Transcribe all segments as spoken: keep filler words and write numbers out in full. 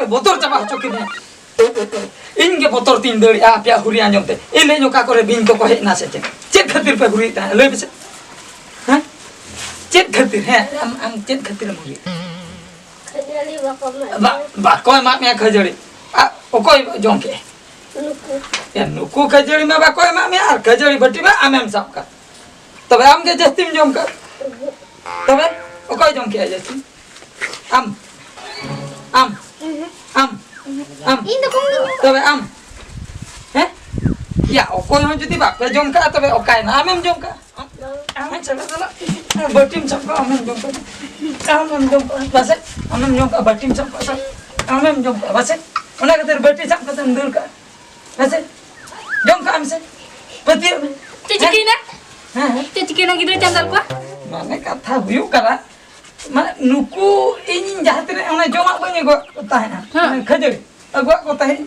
ᱵᱚᱛᱚᱨ ᱪᱟᱵᱟ ᱦᱚᱪᱚ ᱠᱤᱫᱤᱧᱟ᱾ ᱤᱧ ᱜᱮ ᱵᱚᱛᱚᱨ ᱛᱤᱧ ᱫᱟᱹᱲᱮᱜᱼᱟ ᱟᱯᱮᱭᱟᱜ ᱦᱩᱨᱤ ᱟᱸᱡᱚᱢ ᱛᱮ᱾ ᱤᱧ ᱞᱟᱹᱭ ᱚᱠᱟ ᱠᱚᱨᱮ ᱵᱤᱧ ᱠᱚᱠᱚ ᱦᱮᱡ ᱮᱱᱟ ᱥᱮ ᱪᱮᱫ? ᱪᱮᱫ ᱠᱷᱟᱹᱛᱤᱨ ᱯᱮ ᱦᱩᱨᱤᱭᱮᱫ ᱛᱟᱦᱮᱸᱫ? ᱞᱟᱹᱭ ᱯᱮᱥᱮ᱾ ᱦᱮᱸ? ᱪᱮᱫ ᱠᱷᱟᱹᱛᱤᱨ? ᱦᱮᱸ, ᱟᱢ, ᱟᱢ ᱪᱮᱫ ᱠᱷᱟᱹᱛᱤᱨᱮᱢ ᱦᱩᱨᱤᱭᱮᱫ? ᱠᱷᱟᱹᱡᱟᱹᱲᱤ ᱵᱟᱠᱚ ᱮᱢᱟ ᱵᱟ-, ᱵᱟᱠᱚ ᱮᱢᱟᱜ ᱢᱮᱭᱟ ᱠᱷᱟᱹᱡᱟᱹᱲᱤ᱾ ᱟ, ᱚᱠᱚᱭ ᱡᱚᱢ ᱠᱮᱫᱼᱟ? ᱱᱩᱠᱩ᱾ ᱮ, ᱱᱩᱠᱩ ᱠᱷᱟᱹᱡᱟᱹᱲᱤ ᱢᱟ ᱵᱟᱠᱚ ᱮᱢᱟᱜ ᱢᱮᱭᱟ, ᱟᱨ ᱠᱷᱟᱹᱡᱟᱹᱲᱤ ᱵᱟᱹᱴᱤ ᱢᱟ ᱟᱢᱮᱢ ᱥᱟᱵ ᱠᱟᱜ᱾ ᱛᱚᱵᱮ ᱟᱢ ᱜᱮ ᱡᱟᱹᱥᱛᱤᱢ ᱡᱚᱢ ᱠᱟᱜ᱾ ᱛᱚᱵᱮ ᱚᱠᱚᱭ ᱡᱚᱢ ᱠᱮᱜᱼᱟ ᱡᱟᱹᱥᱛᱤ? ᱟᱢ᱾ ᱟᱢ᱾ ᱟᱢ᱾ ᱟᱢ᱾ ᱤᱧ ᱫᱚ ᱠᱚᱢ ᱫᱚ ᱵᱟᱝ᱾ ᱛᱚᱵᱮ ᱟᱢ᱾ ᱦᱮᱸ? ᱭᱟ, ᱚᱠᱚᱭ ᱦᱚᱸ ᱡᱩᱫᱤ ᱵᱟᱯᱮ ᱡᱚᱢ ᱠᱟᱜᱼᱟ, ᱛᱚᱵᱮ ᱚᱠᱟᱭᱮᱱᱟ? ᱟᱢᱮᱢ ᱡᱚᱢ ᱠᱟᱜᱼᱟ? ᱟᱢ᱾ ᱟᱢ ᱪᱟᱞᱟᱜ, ᱪᱟᱞᱟᱜ᱾ ᱵᱟᱹᱴᱤᱢ ᱥᱟᱵ ᱠᱟᱜᱼᱟ, ᱟᱢᱮᱢ ᱡᱚᱢ ᱠᱟᱜᱼᱟ᱾ ᱟᱢᱮᱢ ᱡᱚᱢ ᱠᱟᱜᱼᱟ, ᱯᱟᱥᱮᱡ ᱟᱢᱮᱢ ᱡᱚᱢ ᱠᱟᱜᱼᱟ, ᱵᱟᱹᱴᱤᱢ ᱥᱟᱵ ᱠᱟᱜᱼᱟ, ᱥᱮ ᱟᱢᱮᱢ ᱡᱚᱢ ᱠᱟᱜᱼᱟ, ᱯᱟᱥᱮᱡ ᱚᱱᱟ ᱠᱷᱟᱹᱛᱤᱨ ᱵᱟᱹᱴᱤ ᱥᱟᱵ ᱠᱟᱛᱮᱢ ᱫᱟᱹᱲ ᱠᱟᱜᱼᱟ᱾ ᱢᱟᱥᱮ, ᱡᱚᱢ ᱠᱟᱜ ᱟᱢ ᱥᱮ? ᱯᱟᱹᱛᱭᱟᱹᱜ ᱢᱮ᱾ ᱪᱮᱫ ᱪᱤᱠᱟᱹᱭᱮᱱᱟ? ᱦᱮᱸ, ᱦᱮᱸ᱾ ᱪᱮᱫ ᱪᱤᱠᱟᱹᱭᱮᱱᱟ? ᱜᱤᱫᱽᱨᱟᱹ ᱪᱟᱸᱫᱟᱞ ᱠᱚᱣᱟ? ᱢᱟᱱᱮ, ᱠᱟᱛᱷᱟ ᱦᱩᱭᱩᱜ ᱠᱟᱱᱟ, ᱢᱟᱱᱮ, ᱱᱩᱠᱩ ᱤᱧ ᱡᱟᱦᱟᱸ ᱛᱤᱱᱟᱹᱜ ᱚᱱᱟ ᱡᱚᱢᱟᱜ ᱵᱟᱹᱧ ᱟᱹᱜᱩᱣᱟᱜ ᱠᱚ ᱛᱟᱦᱮᱸᱫᱼᱟ, ᱦᱮᱸ᱾ ᱢᱟᱱᱮ, ᱠᱷᱟᱹᱡᱟᱹᱲᱤ ᱟᱹᱜᱩᱣᱟᱜ ᱠᱚ ᱛᱟᱦᱮᱸᱫ,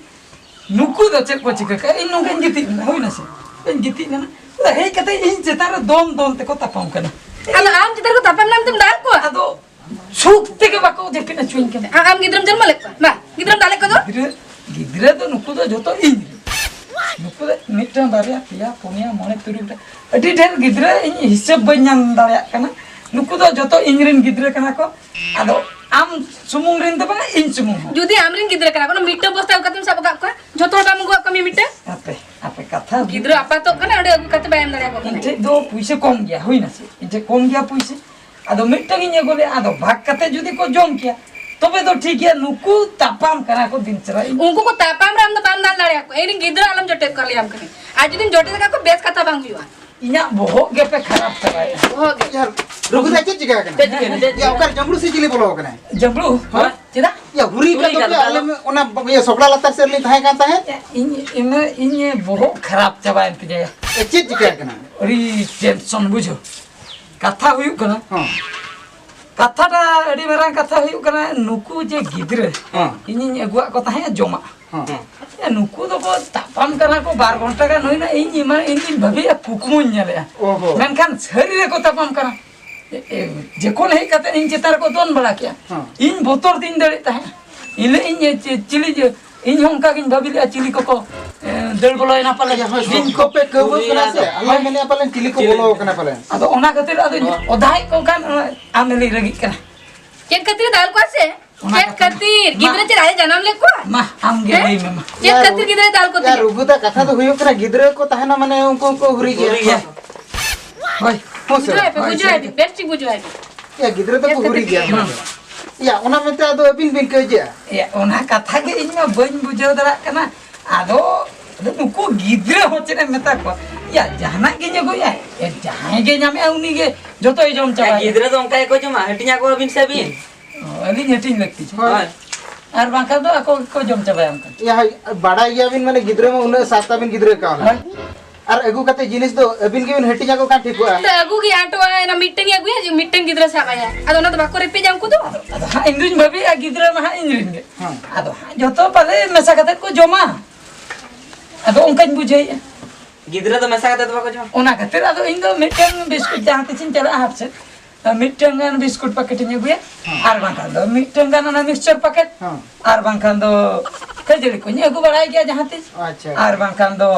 ᱱᱩᱠᱩ ᱫᱚ ᱪᱮᱫ ᱠᱚ ᱪᱤᱠᱟᱹ ᱠᱟᱜᱼᱟ? ᱤᱧ ᱱᱚᱝᱠᱟᱧ ᱜᱤᱛᱤᱡ ᱞᱮᱱᱟ, ᱦᱩᱭᱱᱟ ᱥᱮ? ᱤᱧ ᱜᱤᱛᱤᱡ ᱞᱮᱱᱟ, ᱟᱫᱚ ᱦᱮᱡ ᱠᱟᱛᱮ ᱤᱧ ᱪᱮᱛᱟᱱ ᱨᱮ ᱫᱚᱱ ᱫᱚᱱ ᱛᱮᱠᱚ ᱛᱟᱯᱟᱢ ᱠᱟᱱᱟ᱾ ᱟᱫᱚ ᱟᱢ ᱪᱮᱛᱟᱱ ᱨᱮᱠᱚ ᱛᱟᱯᱟᱢ ᱞᱮᱱᱟ, ᱟᱢ ᱛᱮᱢ ᱫᱟᱞ ᱠᱚᱣᱟ? ᱟᱫᱚ ᱥᱩᱠ ᱛᱮᱜᱮ ᱵᱟᱠᱚ ᱡᱟᱹᱯᱤᱫ ᱦᱚᱪᱚᱧ ᱠᱟᱱᱟ᱾ ᱟ-, ᱟᱢ ᱜᱤᱫᱽᱨᱟᱹᱢ ᱡᱚᱱᱢᱚ ᱞᱮᱫ ᱠᱚᱣᱟ? ᱵᱟ, ᱜᱤᱫᱽᱨᱟᱹᱢ ᱫᱟᱞᱮᱫ ᱠᱚᱫᱚ? ᱜᱤᱫᱽᱨᱟᱹ, ᱜᱤᱫᱽᱨᱟᱹ ᱫᱚ ᱱᱩᱠᱩ ᱫᱚ ᱡᱚᱛᱚ ᱤᱧ ᱨᱮᱱ᱾ ᱱᱩᱠᱩ ᱫᱚ ᱢᱤᱫᱴᱟᱝ, ᱵᱟᱨᱭᱟ, ᱯᱮᱭᱟ, ᱯᱩᱱᱭᱟ, ᱢᱚᱬᱮ, ᱛᱩᱨᱩᱭ ᱜᱚᱴᱟᱝ, ᱟᱹᱰᱤ ᱰᱷᱮᱨ ᱜᱤᱫᱽᱨᱟᱹ, ᱤᱧ ᱦᱤᱥᱟᱹᱵ ᱵᱟᱹᱧ ᱧᱟᱢ ᱫᱟᱲᱮᱭᱟᱜ ᱠᱟᱱᱟ᱾ ᱱᱩᱠᱩ ᱫᱚ ᱡᱚᱛᱚ ᱤᱧ ᱨᱮᱱ ᱜᱤᱫᱽᱨᱟᱹ ᱠᱟᱱᱟ ᱠᱚ᱾ ᱟᱫᱚ ᱟᱢ ᱥᱩᱢᱩᱝ ᱨᱮᱱ ᱫᱚ ᱵᱟᱝᱟ, ᱤᱧ ᱥᱩᱢᱩᱝ ᱦᱚᱸ᱾ ᱡᱩᱫᱤ ᱟᱢ ᱨᱮᱱ ᱜᱤᱫᱽᱨᱟᱹ ᱠᱟᱱᱟ ᱠᱚ, ᱚᱱᱟ ᱢᱤᱫᱴᱟᱝ ᱵᱚᱥᱛᱟ ᱟᱹᱜᱩ ᱠᱟᱛᱮᱢ ᱥᱟᱵ ᱟᱠᱟᱫ ᱠᱚᱣᱟ, ᱡᱚᱛᱚ ᱦᱚᱲ ᱵᱟᱢ ᱟᱹᱜᱩᱣᱟᱜ ᱠᱚᱣᱟ ᱢᱤᱫ ᱢᱤᱫᱴᱟᱝ? ᱟᱯᱮ, ᱟᱯᱮ ᱠᱟᱛᱷᱟ ᱜᱤᱫᱽᱨᱟᱹ ᱟᱯᱟᱛᱚᱜ ᱠᱟᱱᱟ, ᱚᱸᱰᱮ ᱟᱹᱜᱩ ᱠᱟᱛᱮ ᱵᱟᱭ ᱮᱢ ᱫᱟᱲᱮᱭᱟᱠᱚ ᱠᱟᱱᱟ᱾ ᱤᱧ ᱴᱷᱮᱡ ᱫᱚ ᱯᱩᱭᱥᱟᱹ ᱠᱚᱢ ᱜᱮᱭᱟ, ᱦᱩᱭᱱᱟ ᱥᱮ? ᱤᱧ ᱴᱷᱮᱡ ᱠᱚᱢ ᱜᱮᱭᱟ ᱯᱩᱭᱥᱟᱹ᱾ ᱟᱫᱚ ᱢᱤᱫᱴᱟᱝ ᱤᱧ ᱟᱹᱜᱩ ᱞᱮᱫᱼᱟ, ᱟᱫᱚ ᱵᱷᱟᱜᱽ ᱠᱟᱛᱮ ᱡᱩᱫᱤ ᱠᱚ ᱡᱚᱢ ᱠᱮᱭᱟ, ᱛᱚᱵᱮ ᱫᱚ ᱴᱷᱤᱠ ᱜᱮᱭᱟ᱾ ᱱᱩᱠᱩ ᱛᱟᱯᱟᱢ ᱠᱟᱱᱟ ᱠᱚ ᱫᱤᱱ ᱪᱟᱞᱟᱜ᱾ ᱤᱧ ᱩᱱᱠᱩ ᱠᱚ ᱛᱟᱯᱟᱢ ᱨᱮ ᱟᱢ ᱫᱚ ᱵᱟᱢ ᱫᱟᱞ ᱫᱟᱲᱮᱭᱟᱠᱚᱣᱟ᱾ ᱤᱧ ᱨᱮᱱ ᱜᱤᱫᱽᱨᱟᱹ ᱟᱞᱚᱢ ᱡᱚᱴᱮᱫ ᱠᱚᱣᱟ, ᱞᱟᱹᱭᱟᱢ ᱠᱟᱹᱱᱟᱹᱧ᱾ ᱟᱨ ᱡᱩᱫᱤᱢ ᱡᱚᱴᱮᱫ ᱟᱠᱟᱫ ᱠᱚᱣᱟ, ᱵᱮᱥ ᱠᱟᱛᱷᱟ ᱵᱟᱝ ᱦᱩᱭᱩᱜᱼᱟ᱾ ᱤᱧᱟᱜ ᱵᱚᱦᱚᱜ ᱜᱮᱯᱮ ᱠᱷᱟᱨᱟᱯ ᱪᱟᱵᱟᱭᱮᱫᱼᱟ᱾ ᱵᱚᱦᱚᱜ ᱜᱮ᱾ ᱭᱟᱨ, ᱨᱩᱜᱩ ᱫᱟ, ᱪᱮᱫ ᱪᱤᱠᱟᱹ ᱟᱠᱟᱱᱟ? ᱪᱮᱫ ᱪᱤᱠᱟᱹᱭᱮᱱᱟ? ᱪᱮᱫ ᱭᱟ, ᱪᱤᱠᱟᱹᱭᱮᱱᱟ? ᱚᱠᱟᱨᱮ ᱡᱟᱢᱲᱩ ᱥᱮ ᱪᱤᱞᱤ ᱵᱚᱞᱚ ᱟᱠᱟᱱᱟᱭ? ᱡᱟᱢᱲᱩ? ᱦᱳᱭ᱾ ᱪᱮᱫᱟᱜ? ᱭᱟ, ᱦᱩᱨᱤ ᱦᱩᱨᱤ ᱠᱟᱱ ᱠᱟᱱ ᱫᱚ ᱫᱚ ᱟᱞᱮ ᱟᱞᱮ ᱢᱟ ᱚᱱᱟ ᱤᱭᱟᱹ ᱥᱚᱠᱲᱟ ᱞᱟᱛᱟᱨ ᱥᱮᱫ ᱨᱮᱞᱤᱧ ᱛᱟᱦᱮᱸ ᱠᱟᱱ ᱛᱟᱦᱮᱸᱫ᱾ ᱤᱧ, ᱤᱧ, ᱤᱧ ᱵᱚᱦᱚᱜ ᱠᱷᱟᱨᱟᱯ ᱪᱟᱵᱟᱭᱮᱱ ᱛᱤᱧᱟ ᱭᱟ᱾ ᱮ, ᱪᱮᱫ ᱪᱤᱠᱟᱹ ᱟᱠᱟᱱᱟ? ᱟᱹᱰᱤ ᱴᱮᱱᱥᱚᱱ ᱵᱩᱡᱷᱟᱹᱣ᱾ ᱠᱟᱛᱷᱟ ᱦᱩᱭᱩᱜ ᱠᱟᱱᱟ, ᱦᱚᱸ᱾ ᱠᱟᱛᱷᱟᱴᱟ ᱟᱹᱰᱤ ᱢᱟᱨᱟᱝ ᱠᱟᱛᱷᱟ ᱦᱩᱭᱩᱜ ᱠᱟᱱᱟ, ᱱᱩᱠᱩ ᱡᱮ ᱜᱤᱫᱽᱨᱟᱹ ᱦᱚᱸ᱾ ᱤᱧᱤᱧ ᱟᱹᱜᱩᱣᱟᱜ ᱠᱚ ᱛᱟᱦᱮᱸᱫ ᱡᱚᱢᱟᱜ᱾ ᱦᱚᱸ᱾ ᱮ, ᱱᱩᱠᱩ ᱫᱚᱠᱚ ᱛᱟᱯᱟᱢ ᱠᱟᱱᱟ ᱠᱚ, ᱵᱟᱨ ᱜᱷᱚᱱᱴᱟ ᱜᱟᱱ ᱦᱩᱭᱱᱟ, ᱤᱧ ᱮᱢᱟ-, ᱤᱧ ᱫᱩᱧ ᱵᱷᱟᱹᱵᱤᱭᱮᱫᱼᱟ ᱠᱩᱠᱢᱩᱧ ᱧᱮᱞᱮᱫᱼᱟ᱾ ᱚ ᱦᱚᱸ᱾ ᱢᱮᱱᱠᱷᱟᱱ ᱥᱟᱹᱨᱤ ᱨᱮᱠᱚ ᱛᱟᱯᱟᱢ ᱠᱟᱱᱟ᱾ ᱮ, ᱮ, ᱡᱚᱠᱷᱚᱱ ᱦᱮᱡ ᱠᱟᱛᱮ ᱤᱧ ᱪᱮᱛᱟᱱ ᱨᱮᱠᱚ ᱫᱚᱱ ᱵᱟᱲᱟ ᱠᱮᱜᱼᱟ, ᱦᱚᱸ᱾ ᱤᱧ ᱵᱚᱛᱚᱨ ᱛᱤᱧ ᱫᱟᱹᱲᱮᱫ ᱛᱟᱦᱮᱸᱫ᱾ ᱤᱧ ᱞᱟᱹᱭ ᱤᱧ ᱪᱤ-, ᱪᱤᱞᱤ ᱡᱮ, ᱤᱧ ᱦᱚᱸ ᱚᱱᱠᱟ ᱜᱤᱧ ᱵᱷᱟᱹᱵᱤ ᱞᱮᱫᱼᱟ, ᱪᱤᱞᱤ ᱠᱚᱠᱚ, ᱮ, ᱫᱟᱹᱲ ᱵᱚᱞᱚᱭᱮᱱᱟ ᱯᱟᱞᱮ᱾ ᱟᱪᱪᱷᱟ, ᱦᱳᱭ, ᱵᱤᱧ ᱥᱚᱠᱛᱚ ᱠᱚ᱾ ᱯᱮ ᱠᱟᱹᱣᱵᱟᱹᱜ ᱠᱟᱱᱟ ᱥᱮ? ᱟᱞᱮ ᱦᱳᱭ᱾ ᱢᱮᱱᱮᱫᱼᱟ ᱯᱟᱞᱮᱱ ᱪᱤᱞᱤ ᱠᱚ ᱪᱤᱞᱤ? ᱵᱚᱞᱚ ᱟᱠᱟᱱᱟ ᱯᱟᱞᱮᱱ᱾ ᱟᱫᱚ ᱚᱱᱟ ᱠᱷᱟᱹᱛᱤᱨ ᱟᱫᱚ ᱤᱧ ᱦᱳᱭ᱾ ᱚᱫᱷᱟᱭ ᱠᱚ ᱠᱷᱟᱱ, ᱟᱢ ᱞᱟᱹᱭ ᱨᱟᱹᱜᱤᱜ ᱠᱟᱱᱟ᱾ ᱪᱮᱫ ᱠᱷᱟᱹᱛᱤᱨ ᱫᱟᱞ ᱠᱚᱣᱟ ᱥᱮ? ᱚᱱᱟ ᱪᱮᱫ ᱠᱟᱛᱷᱟ᱾ ᱠᱷᱟᱹᱛᱤᱨ? ᱢᱟ᱾ ᱜᱤᱫᱽᱨᱟᱹ ᱪᱮᱫ ᱟᱡ ᱮ ᱡᱟᱱᱟᱢ ᱞᱮᱫ ᱠᱚᱣᱟ? ᱢᱟ, ᱟᱢ ᱜᱮ ᱦᱮᱸ? ᱞᱟᱹᱭ ᱢᱮ, ᱢᱟ᱾ ᱪᱮᱫ ᱭᱟ, ᱠᱷᱟᱹᱛᱤᱨ ᱨᱩ-, ᱜᱤᱫᱽᱨᱟᱹᱭ ᱫᱟᱞ ᱠᱚ ᱭᱟ, ᱛᱟᱦᱮᱸᱫ? ᱨᱩᱜᱩ ᱫᱟ, ᱠᱟᱛᱷᱟ ᱫᱚ ᱦᱩᱭᱩᱜ ᱠᱟᱱᱟ, ᱜᱤᱫᱽᱨᱟᱹ ᱠᱚ ᱛᱟᱦᱮᱱᱟ ᱢᱟᱱᱮ ᱩᱱᱠᱩ ᱠᱚ ᱦᱩᱨᱤ ᱜᱮᱭᱟ᱾ ᱦᱩᱨᱤ ᱜᱮᱭᱟ᱾ ᱦᱳᱭ᱾ ᱦᱳᱭ ᱥᱮ? ᱵᱩᱡᱷᱟᱹᱣ ᱯᱮ, ᱦᱳᱭ, ᱵᱩᱡᱷᱟᱹᱣ ᱥᱟᱹᱨᱤ ᱯᱮ, ᱠᱟᱛᱷᱟ᱾ ᱵᱮᱥ ᱴᱷᱤᱠ ᱵᱩᱡᱷᱟᱹᱣ ᱯᱮ᱾ ᱭᱟ, ᱜᱤᱫᱽᱨᱟᱹ ᱫᱚᱠᱚ ᱪᱮᱫ ᱦᱩᱨᱤ ᱠᱷᱟᱹᱛᱤᱨ? ᱜᱮᱭᱟ᱾ ᱦᱩᱸ᱾ ᱭᱟ, ᱚᱱᱟ ᱢᱮᱱᱛᱮ ᱟᱫᱚ ᱟᱹᱵᱤᱱ ᱵᱤᱱ ᱠᱟᱹᱭᱡᱟᱹᱜᱼᱟ? ᱭᱟ, ᱚᱱᱟ ᱠᱟᱛᱷᱟ ᱜᱮ ᱤᱧ ᱢᱟ ᱵᱟᱹᱧ ᱵᱩᱡᱷᱟᱹᱣ ᱫᱟᱲᱮᱭᱟᱜ ᱠᱟᱱᱟ᱾ ᱟᱫᱚ, ᱟᱫᱚ ᱱᱩᱠᱩ ᱜᱤᱫᱽᱨᱟᱹ ᱦᱚᱸ ᱪᱮᱫ ᱮᱢ ᱢᱮᱛᱟ ᱠᱚᱣᱟ? ᱭᱟ, ᱡᱟᱦᱟᱱᱟᱜ ᱜᱮᱧ ᱟᱹᱜᱩᱭᱟ, ᱭᱟ, ᱡᱟᱦᱟᱸᱭ ᱜᱮ ᱧᱟᱢᱮᱜᱼᱟ, ᱩᱱᱤ ᱜᱮ ᱡᱚᱛᱚᱭ ᱡᱚᱢ ᱭᱟ, ᱪᱟᱵᱟᱭᱟ᱾ ᱜᱤᱫᱽᱨᱟᱹ ᱫᱚ ᱚᱱᱠᱟ ᱜᱮᱠᱚ ᱡᱚᱢᱟ, ᱦᱟᱹᱴᱤᱧ ᱟᱠᱚᱣᱟ ᱵᱤᱱ ᱥᱮ ᱟᱹᱵᱤᱱ? ᱚ, ᱟᱹᱞᱤᱧ ᱦᱟᱹᱴᱤᱧ ᱞᱟᱹᱠᱛᱤ ᱪᱮ? ᱦᱳᱭ᱾ ᱟᱨ ᱵᱟᱝᱠᱷᱟᱱ ᱫᱚ ᱟᱠᱚ ᱜᱮᱠᱚ ᱡᱚᱢ ᱪᱟᱵᱟᱭᱟ ᱚᱱᱠᱟ᱾ ᱭᱟ, ᱦᱳᱭ, ᱵᱟᱲᱟᱭ ᱜᱮᱭᱟᱵᱤᱱ, ᱢᱟᱱᱮ, ᱜᱤᱫᱽᱨᱟᱹ ᱢᱟ ᱩᱱᱟᱹᱜ ᱥᱟᱛ ᱛᱟᱵᱤᱱ ᱜᱤᱫᱽᱨᱟᱹ ᱠᱟᱣᱱᱟ᱾ ᱦᱳᱭ᱾ ᱟᱨ ᱟᱹᱜᱩ ᱠᱟᱛᱮ ᱡᱤᱱᱤᱥ ᱫᱚ ᱟᱹᱵᱤᱱ ᱜᱮᱵᱤᱱ ᱦᱟᱹᱴᱤᱧ ᱟᱠᱚ ᱠᱷᱟᱱ ᱴᱷᱤᱠᱚᱜᱼᱟ᱾ ᱛᱚ ᱟᱹᱜᱩ ᱜᱮ ᱟᱴᱚᱜᱼᱟ, ᱚᱱᱟ ᱢᱤᱫᱴᱟᱝ ᱜᱮ ᱟᱹᱜᱩᱭᱟ, ᱡᱮ ᱢᱤᱫᱴᱟᱝ ᱜᱤᱫᱽᱨᱟᱹ ᱥᱟᱵ ᱟᱭᱟ᱾ ᱟᱫᱚ ᱚᱱᱟ ᱫᱚ ᱵᱟᱠᱚ ᱨᱮᱯᱮᱡᱟ ᱩᱱᱠᱩ ᱫᱚ? ᱟᱫᱚ ᱦᱟᱸᱜ ᱤᱧ ᱫᱩᱧ ᱵᱷᱟᱹᱵᱤᱭᱮᱫᱼᱟ, ᱜᱤᱫᱽᱨᱟᱹ ᱢᱟ ᱦᱟᱸᱜ ᱤᱧ ᱨᱮᱱ ᱜᱮ᱾ ᱦᱮᱸ᱾ ᱟᱫᱚ ᱦᱟᱸᱜ ᱡᱚᱛᱚ ᱯᱟᱞᱮ ᱢᱮᱥᱟ ᱠᱟᱛᱮ ᱠᱚ ᱡᱚᱢᱟ᱾ ᱟᱫᱚ ᱚᱱᱠᱟᱧ ᱵᱩᱡᱷᱟᱹᱣᱮᱫᱼᱟ᱾ ᱜᱤᱫᱽᱨᱟᱹ ᱫᱚ ᱢᱮᱥᱟ ᱠᱟᱛᱮ ᱫᱚ ᱵᱟᱠᱚ ᱡᱚᱢᱟ? ᱚᱱᱟ ᱠᱷᱟᱹᱛᱤᱨ ᱟᱫᱚ ᱤᱧ ᱫᱚ ᱢᱤᱫᱴᱟᱝ ᱵᱤᱥᱠᱩᱴ, ᱡᱟᱦᱟᱸ ᱛᱤᱥᱤᱧ ᱪᱟᱞᱟᱜᱼᱟ ᱦᱟᱴ ᱥᱮᱫ, ᱢᱤᱫᱴᱟᱝ ᱜᱟᱱ ᱵᱤᱥᱠᱩᱴ ᱯᱮᱠᱮᱴ ᱤᱧ ᱟᱹᱜᱩᱭᱟ, ᱦᱮᱸ᱾ ᱟᱨ ᱵᱟᱝᱠᱷᱟᱱ ᱫᱚ ᱢᱤᱫᱴᱟᱝ ᱜᱟᱱ ᱚᱱᱟ ᱢᱤᱠᱥᱪᱟᱨ ᱯᱮᱠᱮᱴ, ᱦᱮᱸ᱾ ᱟᱨ ᱵᱟᱝᱠᱷᱟᱱ ᱫᱚ ᱠᱷᱟᱹᱡᱟᱹᱲᱤ ᱠᱚᱧ ᱟᱹᱜᱩ ᱵᱟᱲᱟᱭ ᱜᱮᱭᱟ ᱡᱟᱦᱟᱸ ᱛᱤᱥ᱾ ᱟᱪᱪᱷᱟ᱾ ᱟᱨ ᱵᱟᱝᱠᱷᱟᱱ ᱫᱚ,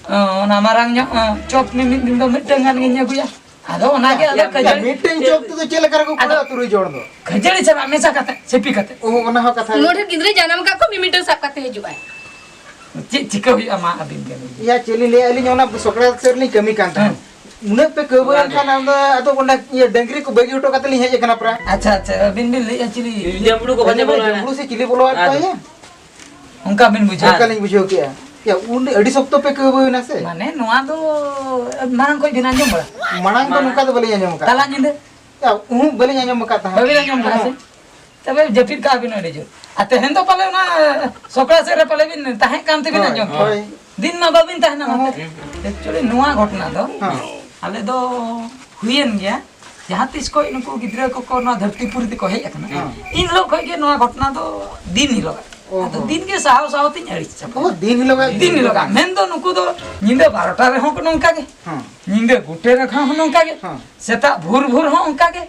ᱚ, ᱚᱱᱟ ᱢᱟᱨᱟᱝ ᱧᱚᱜ, ᱚ, ᱪᱚᱯ ᱢᱤᱢᱤᱫ ᱫᱤᱱ ᱫᱚ ᱢᱤᱫᱴᱟᱝ ᱜᱟᱱ ᱜᱤᱧ ᱟᱹᱜᱩᱭᱟ᱾ ᱟᱫᱚ ᱚᱱᱟᱜᱮ ᱟᱫᱚ ᱭᱟ, ᱠᱷᱟᱹᱡᱟᱹᱲᱤ ᱢᱤᱫᱴᱟᱝ ᱪᱚᱯ ᱛᱮᱫᱚ ᱪᱮᱫ ᱞᱮᱠᱟ ᱨᱮᱠᱚ ᱟᱫᱚ ᱠᱩᱲᱟᱹᱜᱼᱟ ᱛᱩᱨᱩᱭ ᱡᱚᱲ ᱫᱚ? ᱠᱷᱟᱹᱡᱟᱹᱲᱤ ᱥᱟᱞᱟᱜ ᱢᱮᱥᱟ ᱠᱟᱛᱮ, ᱥᱤᱯᱤ ᱠᱟᱛᱮ᱾ ᱚ, ᱚᱱᱟ ᱦᱚᱸ ᱠᱟᱛᱷᱟ ᱜᱮ᱾ ᱱᱚᱰᱮ ᱜᱤᱫᱽᱨᱟᱹ ᱡᱟᱱᱟᱢ ᱠᱟᱜ ᱠᱚ ᱢᱤᱢᱤᱫᱴᱟᱝ ᱥᱟᱵ ᱠᱟᱛᱮ ᱦᱤᱡᱩᱜᱼᱟᱭ᱾ ᱪᱮᱫ ᱪᱤᱠᱟᱹ ᱦᱩᱭᱩᱜᱼᱟ ᱢᱟ ᱟᱹᱵᱤᱱ ᱜᱮ ᱞᱟᱹᱭ ᱵᱤᱱ᱾ ᱭᱟ, ᱪᱮᱫ ᱞᱤᱧ ᱞᱟᱹᱭᱟ, ᱟᱹᱞᱤᱧ ᱚᱱᱟ ᱥᱚᱠᱲᱟ ᱥᱮᱫ ᱨᱮᱞᱤᱧ ᱠᱟᱹᱢᱤ ᱠᱟᱱ ᱛᱟᱦᱮᱸᱫ᱾ ᱦᱮᱸ᱾ ᱩᱱᱟᱹᱜ ᱯᱮ ᱠᱟᱹᱣᱵᱟᱹ ᱚᱱᱟ ᱮᱱ ᱜᱮ᱾ ᱠᱷᱟᱱ ᱟᱫᱚ, ᱟᱫᱚ ᱚᱸᱰᱮ ᱤᱭᱟᱹ ᱰᱟᱹᱝᱨᱤ ᱠᱚ ᱵᱟᱹᱜᱤ ᱦᱚᱴᱚ ᱠᱟᱛᱮ ᱞᱤᱧ ᱦᱮᱡ ᱟᱠᱟᱱᱟ ᱯᱨᱟ᱾ ᱟᱪᱪᱷᱟ, ᱟᱪᱪᱷᱟ, ᱟᱹᱵᱤᱱ ᱵᱤᱱ ᱞᱟᱹᱭᱮᱫᱼᱟ ᱪᱤᱞᱤ? ᱡᱟᱢᱵᱽᱲᱩ ᱠᱚ ᱯᱟᱪᱮ ᱵᱚᱞᱚ ᱮᱱᱟ᱾ ᱡᱟᱢᱵᱽᱲᱩ ᱥᱮ ᱪᱤᱞᱤ ᱵᱚᱞᱚ ᱟᱫ ᱟᱫᱚ᱾ ᱠᱚᱣᱟ ᱭᱟ? ᱚᱱᱠᱟ ᱵᱤᱱ ᱵᱩᱡᱷᱟᱹᱣ? ᱚᱱᱠᱟ ᱞᱤᱧ ᱵᱩᱡᱷᱟᱹᱣ ᱠᱮᱜᱼᱟ᱾ ᱭᱟ, ᱩᱱ ᱟᱹᱰᱤ ᱥᱚᱠᱛᱚ ᱯᱮ ᱠᱟᱹᱣᱵᱟᱹᱣ ᱮᱱᱟ ᱥᱮ? ᱢᱟᱱᱮ ᱱᱚᱣᱟ ᱫᱚ ᱢᱟᱲᱟᱝ ᱠᱷᱚᱡ ᱵᱤᱱ ᱟᱸᱡᱚᱢ ᱵᱟᱲᱟ? ᱢᱟᱲᱟᱝ ᱫᱚ ᱱᱚᱝᱠᱟ ᱫᱚ ᱵᱟᱹᱞᱤᱧ ᱟᱸᱡᱚᱢ ᱟᱠᱟᱫ ᱛᱟᱞᱟ ᱛᱟᱦᱮᱸᱫ᱾ ᱧᱤᱫᱟᱹ? ᱭᱟ, ᱩᱦᱩᱸ, ᱵᱟᱹᱞᱤᱧ ᱟᱸᱡᱚᱢ ᱟᱠᱟᱫ ᱛᱟᱦᱮᱸᱫ᱾ ᱵᱟᱹᱵᱤᱱ ᱟᱸᱡᱚᱢ ᱟᱠᱟᱫ ᱥᱮ? ᱩᱦᱩᱸ᱾ ᱛᱚᱵᱮ ᱡᱟᱹᱯᱤᱫ ᱠᱟᱜᱼᱟ ᱵᱤᱱ ᱟᱹᱰᱤ ᱡᱳᱨ᱾ ᱟᱨ ᱛᱮᱦᱮᱧ ᱫᱚ ᱯᱟᱞᱮ ᱚᱱᱟ ᱥᱚᱠᱲᱟ ᱥᱮᱫ ᱨᱮ ᱯᱟᱞᱮ ᱵᱤᱱ ᱛᱟᱦᱮᱸ ᱠᱟᱱ ᱛᱮᱵᱤᱱ ᱦᱳᱭ, ᱟᱸᱡᱚᱢ ᱠᱮᱫᱟ᱾ ᱦᱳᱭ᱾ ᱫᱤᱱ ᱢᱟ ᱵᱟᱹᱵᱤᱱ ᱛᱟᱦᱮᱱᱟ ᱱᱚᱛᱮ᱾ ᱦᱚᱸ᱾ Actually ᱱᱚᱣᱟ ᱜᱷᱚᱴᱚᱱᱟ ᱫᱚ ᱦᱚᱸ᱾ ᱟᱞᱮ ᱫᱚ ᱦᱩᱭᱮᱱ ᱜᱮᱭᱟ, ᱡᱟᱦᱟᱸ ᱛᱤᱥ ᱠᱷᱚᱱ ᱱᱩᱠᱩ ᱜᱤᱫᱽᱨᱟᱹ ᱠᱚᱠᱚ ᱱᱚᱣᱟ ᱫᱷᱟᱹᱨᱛᱤ ᱯᱩᱨᱤ ᱛᱮᱠᱚ ᱦᱮᱡ ᱟᱠᱟᱱᱟ, ᱦᱚᱸ᱾ ᱤᱱ ᱦᱤᱞᱳᱜ ᱠᱷᱚᱱ ᱜᱮ ᱱᱚᱣᱟ ᱜᱷᱚᱴᱚᱱᱟ ᱫᱚ ᱫᱤᱱ ᱦᱤᱞᱳᱜ᱾ ᱚ ᱟᱫᱚ ᱦᱚᱸ᱾ ᱫᱤᱱ ᱜᱮ ᱥᱟᱦᱟᱣ ᱥᱟᱦᱟᱣ ᱛᱤᱧ ᱟᱹᱲᱤᱥ ᱪᱟᱵᱟ᱾ ᱚ, ᱫᱤᱱ ᱦᱤᱞᱳᱜ ᱜᱮ? ᱫᱤᱱ ᱦᱤᱞᱳᱜ᱾ ᱢᱮᱱᱫᱚ ᱱᱩᱠᱩ ᱫᱚ ᱧᱤᱫᱟᱹ ᱵᱟᱨᱚᱴᱟ ᱨᱮᱦᱚᱸ ᱠᱚ ᱱᱚᱝᱠᱟ ᱜᱮ᱾ ᱦᱚᱸ᱾ ᱧᱤᱫᱟᱹ ᱜᱩᱴᱮ ᱨᱮᱦᱚᱸ ᱱᱚᱝᱠᱟ ᱜᱮ᱾ ᱦᱚᱸ᱾ ᱥᱮᱛᱟᱜ ᱵᱷᱳᱨ ᱵᱷᱳᱨ ᱦᱚᱸ ᱚᱱᱠᱟ ᱜᱮ᱾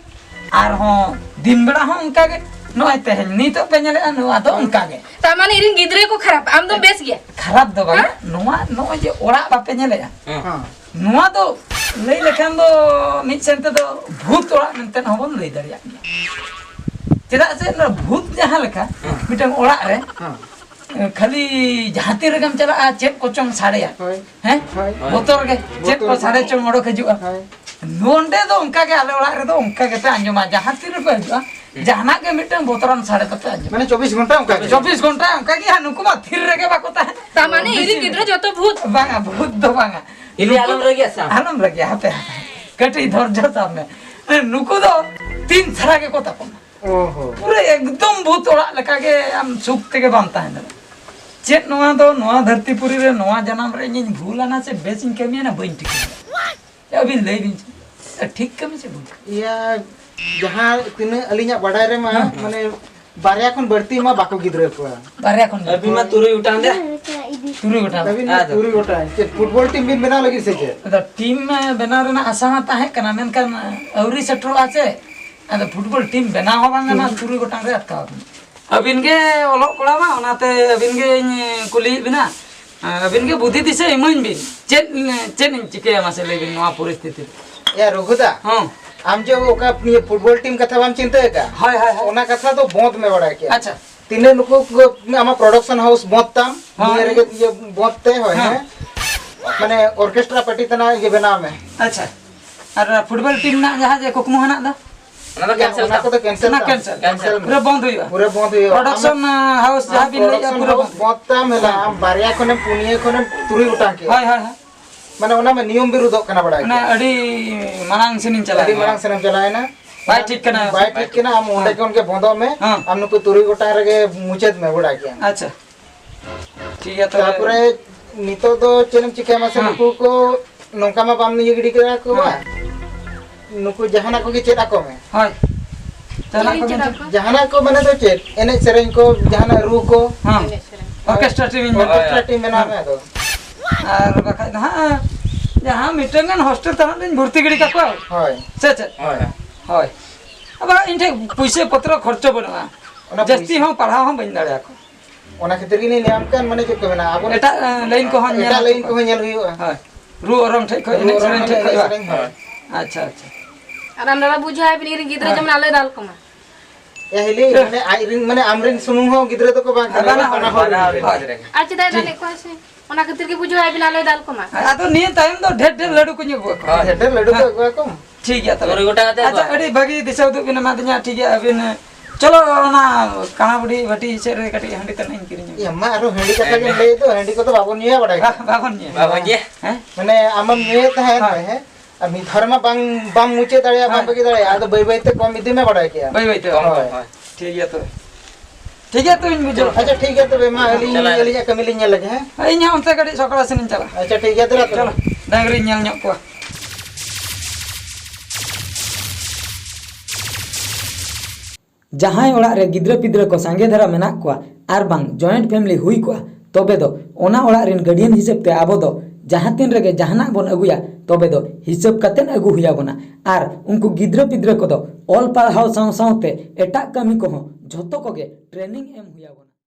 ᱟᱨᱦᱚᱸ ᱫᱤᱱ ᱵᱮᱲᱟ ᱦᱚᱸ ᱚᱱᱠᱟ ᱜᱮ᱾ ᱱᱚᱜᱼᱚᱭ ᱛᱮᱦᱮᱧ ᱱᱤᱛᱚᱜ ᱯᱮ ᱧᱮᱞᱮᱫᱼᱟ, ᱱᱚᱣᱟ ᱫᱚ ᱚᱱᱠᱟ ᱜᱮ᱾ ᱛᱟᱨ ᱢᱟᱱᱮ ᱤᱧ ᱨᱮᱱ ᱜᱤᱫᱽᱨᱟᱹ ᱠᱚ ᱠᱷᱟᱨᱟᱯ, ᱟᱢ ᱫᱚ ᱵᱮᱥ ᱜᱮᱭᱟ᱾ ᱠᱷᱟᱨᱟᱯ ᱫᱚ ᱵᱟᱝᱟ, ᱦᱮᱸ? ᱱᱚᱣᱟ ᱱᱚᱜᱼᱚᱭ ᱡᱮ ᱚᱲᱟᱜ ᱵᱟᱯᱮ ᱧᱮᱞᱮᱫᱼᱟ, ᱦᱮᱸ᱾ ᱱᱚᱣᱟ ᱫᱚ ᱞᱟᱹᱭ ᱞᱮᱠᱷᱟᱱ ᱫᱚ ᱢᱤᱫ ᱥᱮᱱ ᱛᱮᱫᱚ ᱵᱷᱩᱛ ᱚᱲᱟᱜ ᱢᱮᱱᱛᱮ ᱦᱚᱸᱵᱚᱱ ᱞᱟᱹᱭ ᱫᱟᱲᱮᱭᱟᱜ ᱜᱮᱭᱟ᱾ ᱪᱮᱫᱟᱜ ᱥᱮ ᱱᱚᱣᱟ ᱵᱷᱩᱛ ᱡᱟᱦᱟᱸ ᱞᱮᱠᱟ ᱦᱮᱸ᱾ ᱢᱤᱫᱴᱟᱝ ᱚᱲᱟᱜ ᱨᱮ ᱦᱮᱸ᱾ ᱠᱷᱟᱹᱞᱤ ᱡᱟᱦᱟᱸ ᱛᱤ ᱨᱮᱜᱮᱢ ᱪᱟᱞᱟᱜᱼᱟ, ᱪᱮᱫ ᱠᱚᱪᱚᱝ ᱥᱟᱰᱮᱭᱟ᱾ ᱦᱳᱭ᱾ ᱦᱮᱸ? ᱦᱳᱭ᱾ ᱵᱚᱛᱚᱨ ᱜᱮ, ᱪᱮᱫ ᱵᱚᱛᱚᱨ ᱠᱚ ᱜᱮ᱾ ᱥᱟᱰᱮ ᱪᱚᱝ ᱚᱰᱚᱠ ᱦᱤᱡᱩᱜᱼᱟ᱾ ᱦᱳᱭ᱾ ᱱᱚᱸᱰᱮ ᱫᱚ ᱚᱱᱠᱟ ᱜᱮ, ᱟᱞᱮ ᱚᱲᱟᱜ ᱨᱮᱫᱚ ᱚᱱᱠᱟ ᱜᱮᱯᱮ ᱟᱸᱡᱚᱢᱟ, ᱡᱟᱦᱟᱸ ᱛᱤ ᱨᱮᱯᱮ ᱦᱤᱡᱩᱜᱼᱟ, ᱦᱩᱸ᱾ ᱡᱟᱦᱟᱱᱟᱜ ᱜᱮ ᱢᱤᱫᱴᱟᱝ ᱵᱚᱛᱚᱨᱟᱱ ᱥᱟᱰᱮ ᱛᱟᱯᱮ ᱟᱸᱡᱚᱢᱟ᱾ ᱢᱟᱱᱮ ᱪᱚᱵᱵᱤᱥ ᱜᱷᱚᱱᱴᱟ ᱚᱱᱠᱟ ᱜᱮ? ᱪᱚᱵᱵᱤᱥ ᱜᱷᱚᱱᱴᱟ ᱚᱱᱠᱟ ᱜᱮ, ᱟᱨ ᱱᱩᱠᱩ ᱢᱟ ᱛᱷᱤᱨ ᱨᱮᱜᱮ ᱵᱟᱠᱚ ᱛᱟᱦᱮᱱᱟ᱾ ᱛᱟᱨ ᱢᱟᱱᱮ ᱤᱧ ᱨᱮᱱ ᱵᱮᱥᱤ ᱜᱤᱫᱽᱨᱟᱹ ᱡᱚᱛᱚ ᱵᱷᱩᱛ? ᱵᱟᱝᱟ, ᱵᱷᱩᱛ ᱫᱚ ᱵᱟᱝᱟ᱾ ᱤᱞᱤ ᱟᱞᱚᱢ ᱨᱟᱹᱜᱤᱜᱼᱟ ᱥᱮ ᱟᱢ? ᱟᱞᱚᱢ ᱨᱟᱹᱜᱤᱜᱼᱟ, ᱦᱟᱯᱮ, ᱦᱟᱯᱮ᱾ ᱠᱟᱹᱴᱤᱡ ᱫᱷᱳᱨᱡᱚ ᱥᱟᱵ ᱢᱮ᱾ ᱱᱩᱠᱩ ᱫᱚ ᱛᱤᱱ ᱪᱷᱟᱲᱟ ᱜᱮᱠᱚ ᱛᱟᱯᱟᱢᱟ᱾ ᱚ ᱦᱚ᱾ ᱯᱩᱨᱟᱹ ᱮᱠᱫᱚᱢ ᱵᱷᱩᱛ ᱚᱲᱟᱜ ᱞᱮᱠᱟ ᱜᱮ, ᱟᱢ ᱥᱩᱠ ᱛᱮᱜᱮ ᱵᱟᱢ ᱛᱟᱦᱮᱸ ᱫᱟᱲᱮᱭᱟᱜᱼᱟ᱾ ᱪᱮᱫ ᱱᱚᱣᱟ ᱫᱚ, ᱱᱚᱣᱟ ᱫᱷᱟᱹᱨᱛᱤ ᱯᱩᱨᱤ ᱨᱮ, ᱱᱚᱣᱟ ᱡᱟᱱᱟᱢ ᱨᱮ ᱤᱧᱤᱧ ᱵᱷᱩᱞ ᱟᱱᱟ ᱥᱮ ᱵᱮᱥ ᱤᱧ ᱠᱟᱹᱢᱤᱭᱟᱱᱟ, ᱵᱟᱹᱧ ᱴᱷᱤᱠᱟᱹ ᱫᱟᱲᱮᱭᱟᱜᱼᱟ᱾ ᱟᱹᱵᱤᱱ ᱞᱟᱹᱭ ᱵᱤᱱ ᱥᱮ, ᱴᱷᱤᱠ ᱠᱟᱹᱢᱤ ᱥᱮ ᱵᱷᱩᱞ? ᱤᱭᱟ, ᱡᱟᱦᱟᱸ ᱛᱤᱱᱟᱹᱜ ᱟᱹᱞᱤᱧᱟᱜ ᱵᱟᱰᱟᱭ ᱨᱮᱢᱟ, ᱦᱮᱸ, ᱦᱮᱸ᱾ ᱢᱟᱱᱮ ᱵᱟᱨᱭᱟ ᱠᱷᱚᱱ ᱵᱟᱹᱲᱛᱤ ᱢᱟ ᱵᱟᱠᱚ ᱜᱤᱫᱽᱨᱟᱹ ᱠᱚᱣᱟ᱾ ᱵᱟᱨᱭᱟ ᱠᱷᱚᱱ ᱟᱹᱵᱤᱱ ᱢᱟ ᱵᱟᱹᱲᱛᱤ᱾ ᱛᱩᱨᱩᱭ ᱜᱚᱴᱟᱝ ᱜᱮ᱾ ᱛᱩᱨᱩᱭ ᱜᱚᱴᱟᱝ᱾ ᱟᱹᱵᱤᱱ ᱢᱟ ᱟᱫᱚ᱾ ᱛᱩᱨᱩᱭ ᱜᱚᱴᱟᱝ᱾ ᱪᱮᱫ ᱯᱷᱩᱴᱵᱚᱞ ᱴᱤᱢ ᱵᱤᱱ ᱵᱮᱱᱟᱣ ᱞᱟᱹᱜᱤᱫ ᱥᱮ ᱪᱮᱫ? ᱟᱫᱚ ᱴᱤᱢ, ᱮ, ᱵᱮᱱᱟᱣ ᱨᱮᱱᱟᱜ ᱟᱥᱟ ᱢᱟ ᱛᱟᱦᱮᱸ ᱠᱟᱱᱟ, ᱢᱮᱱᱠᱷᱟᱱ ᱟᱹᱣᱨᱤ ᱥᱮᱴᱮᱨᱚᱜᱼᱟ ᱥᱮ᱾ ᱟᱫᱚ ᱯᱷᱩᱴᱵᱚᱞ ᱴᱤᱢ ᱵᱮᱱᱟᱣ ᱦᱚᱸ ᱵᱟᱝ ᱜᱟᱱᱚᱜᱼᱟ, ᱦᱩᱸ᱾ ᱛᱩᱨᱩᱭ ᱜᱚᱴᱟᱝ ᱨᱮ ᱟᱴᱠᱟᱣ ᱟᱠᱟᱱᱟ᱾ ᱟᱹᱵᱤᱱ ᱜᱮ ᱚᱞᱚᱜ ᱠᱚᱲᱟ ᱢᱟ, ᱚᱱᱟᱛᱮ ᱟᱹᱵᱤᱱ ᱜᱮᱧ ᱠᱩᱞᱤᱭᱮᱫ ᱵᱤᱱᱟ᱾ ᱟᱹᱵᱤᱱ ᱜᱮ ᱵᱩᱫᱷᱤ ᱫᱤᱥᱟᱹ ᱤᱢᱟᱹᱧ ᱵᱤᱱ᱾ ᱪᱮᱫ, ᱪᱮᱫ ᱤᱧ ᱪᱤᱠᱟᱹᱭᱟ ᱢᱟᱥᱮ ᱞᱟᱹᱭ ᱵᱤᱱ ᱱᱚᱣᱟ ᱯᱚᱨᱤᱥᱛᱷᱤᱛᱤ ᱨᱮ? ᱮᱭᱟ ᱨᱚᱜᱷᱩᱫᱟ, ᱦᱚᱸ᱾ ᱟᱢ ᱡᱮ ᱚᱠᱟ ᱤᱭᱟᱹ ᱯᱷᱩᱴᱵᱚᱞ ᱴᱤᱢ ᱠᱟᱛᱷᱟ ᱵᱟᱢ ᱪᱤᱱᱛᱟᱹ ᱟᱠᱟᱫᱼᱟ? ᱦᱳᱭ, ᱦᱳᱭ, ᱦᱳᱭ᱾ ᱚᱱᱟ ᱠᱟᱛᱷᱟ ᱫᱚ ᱵᱚᱸᱫᱽ ᱢᱮ ᱵᱟᱲᱟᱭ ᱠᱮᱭᱟ᱾ ᱟᱪᱪᱷᱟ᱾ ᱛᱤᱱᱟᱹᱜ ᱱᱩᱠᱩ ᱠᱚ ᱟᱢᱟᱜ production house ᱵᱚᱸᱫᱽ ᱛᱟᱢ, ᱦᱳᱭ᱾ ᱱᱤᱭᱟᱹ ᱨᱮᱜᱮ ᱤᱭᱟᱹ ᱵᱚᱸᱫᱽ ᱛᱮ, ᱦᱳᱭ, ᱦᱮᱸ᱾ ᱦᱮᱸ᱾ ᱢᱟᱱᱮ orchestra party ᱛᱟᱱᱟ ᱤᱭᱟᱹ ᱵᱮᱱᱟᱣ ᱢᱮ᱾ ᱟᱪᱪᱷᱟ᱾ ᱟᱨ ᱯᱷᱩᱴᱵᱚᱞ ᱴᱤᱢ ᱨᱮᱱᱟᱜ ᱡᱟᱦᱟᱸ ᱡᱮ ᱠᱩᱠᱢᱩ ᱦᱮᱱᱟᱜ ᱫᱚ? ᱚᱱᱟ ᱫᱚ ᱤᱭᱟᱹ, cancel ᱚᱱᱟ ᱛᱟᱢ᱾ ᱠᱚᱫᱚ cancel ᱚᱱᱟ ᱛᱟᱢ᱾ Cancel᱾ Cancel ᱢᱮ᱾ ᱯᱩᱨᱟᱹ ᱵᱚᱱᱫ ᱦᱩᱭᱩᱜᱼᱟ᱾ ᱯᱩᱨᱟᱹ ᱵᱚᱱᱫ ᱦᱩᱭᱩᱜᱼᱟ᱾ Production, ᱟᱢ, ᱟ, house ᱟᱢ ᱡᱟᱦᱟᱸ ᱵᱤᱱ ᱞᱟᱹᱭᱮᱫᱼᱟ, production ᱯᱩᱨᱟᱹ house ᱵᱚᱱᱫ᱾ ᱵᱚᱸᱫᱽ ᱛᱟᱢ ᱦᱮᱞᱟ, ᱟᱢ ᱵᱟᱨᱭᱟ ᱠᱷᱚᱱᱮᱢ ᱯᱩᱱᱭᱟᱹ ᱠᱷᱚᱱᱮᱢ ᱛᱩᱨᱩᱭ ᱜᱚᱴᱟᱝ ᱠᱮᱫ᱾ ᱦᱳᱭ, ᱦᱳᱭ, ᱦᱳᱭ᱾ ᱢᱟᱱᱮ ᱚᱱᱟ ᱢᱟ ᱱᱤᱭᱚᱢ ᱵᱤᱨᱩᱫᱷᱚᱜ ᱠᱟᱱᱟ, ᱵᱟᱲᱟᱭ ᱚᱱᱟ ᱠᱮᱫ᱾ ᱟᱹᱰᱤ ᱢᱟᱲᱟᱝ ᱥᱮᱱᱤᱧ ᱪᱟᱞᱟᱣ ᱟᱹᱰᱤ ᱮᱱᱟ᱾ ᱢᱟᱲᱟᱝ ᱥᱮᱱᱮᱢ ᱪᱟᱞᱟᱣ ᱮᱱᱟ᱾ ᱵᱟᱭ ᱴᱷᱤᱠ ᱠᱟᱱᱟ᱾ ᱵᱟᱭ ᱴᱷᱤᱠ ᱠᱟᱱᱟ, ᱟᱢ ᱚᱸᱰᱮ ᱦᱮᱸ᱾ ᱠᱷᱚᱱ ᱜᱮ ᱵᱚᱸᱫᱚᱜ ᱢᱮ᱾ ᱦᱮᱸ᱾ ᱟᱢ ᱱᱩᱠᱩ ᱛᱩᱨᱩᱭ ᱜᱚᱴᱟᱝ ᱨᱮᱜᱮ ᱢᱩᱪᱟᱹᱫ ᱢᱮ, ᱵᱟᱲᱟᱭ ᱠᱮᱫᱟᱢ᱾ ᱟᱪᱪᱷᱟ᱾ ᱴᱷᱤᱠ ᱜᱮᱭᱟ, ᱛᱚᱵᱮ᱾ ᱛᱟᱨᱯᱚᱨᱮ ᱱᱤᱛᱚᱜ ᱫᱚ ᱪᱮᱫ ᱮᱢ ᱪᱤᱠᱟᱹᱭᱟ ᱢᱟᱥᱮ, ᱦᱮᱸ᱾ ᱱᱩᱠᱩ ᱠᱚ ᱱᱚᱝᱠᱟ ᱢᱟ ᱵᱟᱢ ᱤᱭᱟᱹ ᱜᱤᱰᱤ ᱠᱟᱜ ᱠᱚᱣᱟ᱾ ᱦᱮᱸ᱾ ᱱᱩᱠᱩ ᱡᱟᱦᱟᱱᱟᱜ ᱠᱚᱜᱮ ᱪᱮᱫ ᱟᱠᱚ ᱢᱮ᱾ ᱦᱳᱭ᱾ ᱡᱟᱦᱟᱱᱟᱜ ᱠᱚ ᱪᱮᱫ ᱢᱮᱱᱛᱮ? ᱟᱠᱚ? ᱡᱟᱦᱟᱱᱟᱜ ᱠᱚ ᱢᱟᱱᱮ ᱫᱚ ᱪᱮᱫ? ᱮᱱᱮᱡ ᱥᱮᱨᱮᱧ ᱠᱚ, ᱡᱟᱦᱟᱱᱟᱜ ᱨᱩ ᱠᱚ᱾ ᱦᱮᱸ᱾ ᱮᱱᱮᱡ ᱥᱮᱨᱮᱧ ᱠᱚ᱾ Orchestra team ᱤᱧ ᱵᱮᱱᱟᱣᱟ᱾ Orchestra team ᱵᱮᱱᱟᱣ ᱢᱮ ᱟᱫᱚ᱾ ᱟᱨ ᱵᱟᱠᱷᱟᱡ ᱫᱚ ᱦᱟᱸᱜ ᱡᱟᱦᱟᱸ ᱢᱤᱫᱴᱟᱝ ᱜᱟᱱ hostel ᱛᱟᱱᱟᱜ ᱞᱤᱧ ᱵᱷᱚᱨᱛᱤ ᱜᱤᱰᱤ ᱠᱟᱠᱚᱣᱟ᱾ ᱦᱳᱭ᱾ ᱥᱮ ᱪᱮᱫ? ᱦᱳᱭ᱾ ᱦᱳᱭ᱾ ᱟᱵᱟᱨ ᱤᱧ ᱴᱷᱮᱱ ᱯᱩᱭᱥᱟᱹ ᱯᱚᱛᱨᱚ ᱠᱷᱚᱨᱪᱚ ᱵᱟᱹᱱᱩᱜᱼᱟ᱾ ᱚᱱᱟ ᱡᱟᱹᱥᱛᱤ ᱯᱩᱭᱥᱟᱹ ᱦᱚᱸ ᱯᱟᱲᱦᱟᱣ ᱦᱚᱸ ᱵᱟᱹᱧ ᱫᱟᱲᱮᱭᱟᱠᱚᱣᱟ᱾ ᱚᱱᱟ ᱠᱷᱟᱹᱛᱤᱨ ᱜᱮᱞᱤᱧ ᱞᱟᱹᱭᱟᱢ ᱠᱟᱱ, ᱢᱟᱱᱮ ᱪᱮᱫ ᱠᱚ ᱢᱮᱱᱟ, ᱟᱵᱚ ᱮᱴᱟᱜ, ᱮ, ᱞᱟᱭᱤᱱ ᱠᱚᱦᱚᱸ ᱧᱮᱞ ᱮᱴᱟᱜ ᱞᱟᱭᱤᱱ ᱦᱩᱭᱩᱜᱼᱟ᱾ ᱠᱚᱦᱚᱸ ᱧᱮᱞ ᱦᱩᱭᱩᱜᱼᱟ᱾ ᱦᱳᱭ᱾ ᱨᱩ ᱚᱨᱚᱝ ᱴᱷᱮᱡ ᱠᱷᱚᱡ, ᱨᱩ ᱮᱱᱮᱡ ᱚᱨᱚᱝ ᱥᱮᱨᱮᱧ ᱴᱷᱮᱡ ᱮᱱᱮᱡ ᱠᱷᱚᱡ, ᱦᱳᱭ᱾ ᱥᱮᱨᱮᱧ, ᱦᱳᱭ᱾ ᱟᱪᱪᱷᱟ, ᱟᱪᱪᱷᱟ᱾ ᱟᱨ ᱟᱢ ᱫᱟᱫᱟ ᱵᱩᱡᱷᱟᱹᱣ ᱟᱭ ᱵᱤᱱ, ᱤᱧ ᱨᱮᱱ ᱜᱤᱫᱽᱨᱟᱹ ᱦᱳᱭ᱾ ᱡᱮᱢᱚᱱ ᱟᱞᱚᱭ ᱫᱟᱞ ᱠᱚᱢᱟ᱾ ᱮ ᱦᱤᱞᱤ, ᱦᱮᱸ᱾ ᱢᱟᱱᱮ ᱟᱡ ᱨᱮᱱ, ᱢᱟᱱᱮ ᱟᱢ ᱨᱮᱱ ᱥᱩᱢᱩᱝ ᱦᱚᱸ ᱜᱤᱫᱽᱨᱟᱹ ᱫᱚᱠᱚ ᱵᱟᱝ ᱠᱟᱱᱟ, ᱵᱟᱱᱟ ᱦᱚᱲ ᱵᱟᱱᱟ ᱦᱚᱲ ᱨᱮᱱ ᱦᱳᱭ᱾ ᱜᱤᱫᱽᱨᱟᱹ ᱜᱮ᱾ ᱟᱨ ᱪᱮᱫᱟᱜ ᱮ ᱴᱷᱤᱠ᱾ ᱫᱟᱞᱮᱫ ᱠᱚᱣᱟ ᱥᱮ? ᱚᱱᱟ ᱠᱷᱟᱹᱛᱤᱨ ᱜᱮ ᱵᱩᱡᱷᱟᱹᱣ ᱟᱭ ᱵᱤᱱ, ᱟᱞᱚᱭ ᱫᱟᱞ ᱠᱚᱢᱟ᱾ ᱟᱫᱚ ᱱᱤᱭᱟᱹ ᱛᱟᱭᱚᱢ ᱫᱚ ᱰᱷᱮᱨ ᱰᱷᱮᱨ ᱞᱟᱹᱰᱩ ᱠᱚᱧ ᱟᱹᱜᱩ ᱟᱠᱚᱣᱟ᱾ ᱦᱳᱭ᱾ ᱰᱷᱮᱨ ᱰᱷᱮᱨ ᱞᱟᱹᱰᱩ ᱠᱚ ᱦᱮᱸ᱾ ᱟᱹᱜᱩ ᱟᱠᱚ᱾ ᱴᱷᱤᱠ ᱜᱮᱭᱟ ᱛᱚᱵᱮ᱾ ᱟᱪᱪᱷᱟ, ᱟᱹᱰᱤ ᱵᱷᱟᱹᱜᱤ ᱫᱤᱥᱟᱹ ᱩᱫᱩᱜ ᱵᱤᱱ ᱮᱢᱟᱫᱤᱧᱟ, ᱴᱷᱤᱠ ᱜᱮᱭᱟ, ᱟᱹᱵᱤᱱ, ᱪᱚᱞᱚ, ᱚᱱᱟ ᱠᱟᱬᱟ ᱵᱩᱰᱷᱤ ᱵᱷᱟᱹᱴᱤ ᱥᱮᱫ ᱨᱮ ᱠᱟᱹᱴᱤᱡ ᱦᱟᱺᱰᱤ ᱛᱟᱱᱟᱜ ᱤᱧ ᱠᱤᱨᱤᱧ ᱟᱹᱜᱩᱭᱟ᱾ ᱮ ᱢᱟ, ᱟᱨᱦᱚᱸ ᱦᱟᱺᱰᱤ ᱠᱟᱛᱷᱟ ᱜᱮᱢ ᱞᱟᱹᱭ ᱫᱚ, ᱦᱟᱺᱰᱤ ᱠᱚᱫᱚ ᱵᱟᱵᱚᱱ ᱧᱩᱭᱟ, ᱵᱟᱲᱟᱭ ᱵᱟ-, ᱠᱮᱫᱟ᱾ ᱵᱟᱵᱚᱱ ᱧᱩᱭᱟ᱾ ᱵᱟᱵᱚᱱ ᱧᱩᱭᱟ᱾ ᱦᱮᱸ? ᱢᱟᱱᱮ ᱟᱢᱮᱢ ᱧᱩᱭᱮᱫ ᱛᱟᱦᱮᱸᱫ, ᱦᱳᱭ᱾ ᱦᱮᱸ? ᱟᱨ ᱢᱤᱫ ᱫᱷᱟᱣ ᱨᱮᱢᱟ ᱵᱟᱝ, ᱵᱟᱢ ᱢᱩᱪᱟᱹᱫ ᱫᱟᱲᱮᱭᱟᱜᱼᱟ, ᱵᱟᱢ ᱦᱳᱭ᱾ ᱵᱟᱹᱜᱤ ᱫᱟᱲᱮᱭᱟᱜᱼᱟ, ᱟᱫᱚ ᱵᱟᱹᱭ ᱵᱟᱹᱭ ᱛᱮ ᱠᱚᱢ ᱤᱫᱤ ᱢᱮ, ᱵᱟᱲᱟᱭ ᱠᱮᱜᱼᱟ᱾ ᱵᱟᱹᱭ ᱵᱟᱹᱭ ᱛᱮ, ᱦᱳᱭ᱾ ᱦᱳᱭ᱾ ᱴᱷᱤᱠ ᱜᱮᱭᱟ ᱛᱚᱵᱮ᱾ ᱴᱷᱤᱠ ᱜᱮᱭᱟ ᱛᱚᱵᱮᱧ ᱵᱩᱡᱷᱟᱹᱣ᱾ ᱟᱪᱪᱷᱟ, ᱴᱷᱤᱠ ᱜᱮᱭᱟ ᱛᱚᱵᱮ, ᱢᱟ ᱟᱹᱞᱤᱧ ᱪᱟᱞᱟᱜ ᱟᱹᱞᱤᱧ᱾ ᱟᱹᱞᱤᱧᱟᱜ ᱠᱟᱹᱢᱤ ᱞᱤᱧ ᱧᱮᱞ ᱞᱮᱜᱮ, ᱦᱮᱸ? ᱦᱳᱭ, ᱤᱧ ᱦᱚᱸ ᱚᱱᱛᱮ ᱠᱟᱹᱴᱤᱡ ᱥᱚᱠᱲᱟ ᱥᱮᱱ ᱤᱧ ᱪᱟᱞᱟᱜᱼᱟ᱾ ᱟᱪᱪᱷᱟ, ᱴᱷᱤᱠ ᱜᱮᱭᱟ, ᱫᱮᱞᱟ ᱛᱚᱵᱮ᱾ ᱪᱚᱞᱚ, ᱰᱟᱝᱨᱤᱧ ᱧᱮᱞ ᱧᱚᱜ ᱠᱚᱣᱟ᱾ ᱡᱟᱦᱟᱸᱭ ᱚᱲᱟᱜ ᱨᱮ ᱜᱤᱫᱽᱨᱟᱹ ᱯᱤᱫᱽᱨᱟᱹ ᱠᱚ ᱥᱟᱸᱜᱮ ᱫᱷᱟᱨᱟ ᱢᱮᱱᱟᱜ ᱠᱚᱣᱟ ᱟᱨ ᱵᱟᱝ joint family ᱦᱩᱭ ᱠᱚᱜᱼᱟ, ᱛᱚᱵᱮ ᱫᱚ ᱚᱱᱟ ᱚᱲᱟᱜ ᱨᱮᱱ guardian ᱦᱤᱥᱟᱹᱵ ᱛᱮ ᱟᱵᱚ ᱫᱚ ᱡᱟᱦᱟᱸ ᱛᱤᱱ ᱨᱮᱜᱮ ᱡᱟᱦᱟᱱᱟᱜ ᱵᱚᱱ ᱟᱹᱜᱩᱭᱟ, ᱛᱚᱵᱮ ᱫᱚ ᱦᱤᱥᱟᱹᱵ ᱠᱟᱛᱮᱫ ᱟᱹᱜᱩ ᱦᱩᱭ ᱟᱵᱚᱱᱟ᱾ ᱟᱨ ᱩᱱᱠᱩ ᱜᱤᱫᱽᱨᱟᱹ ᱯᱤᱫᱽᱨᱟᱹ ᱠᱚᱫᱚ ᱚᱞ ᱯᱟᱲᱦᱟᱣ ᱥᱟᱶ ᱥᱟᱶᱛᱮ ᱮᱴᱟᱜ ᱠᱟᱹᱢᱤ ᱠᱚᱦᱚᱸ ᱡᱷᱚᱛᱚ ᱠᱚᱜᱮ training ᱮᱢ ᱦᱩᱭ ᱟᱵᱚᱱᱟ᱾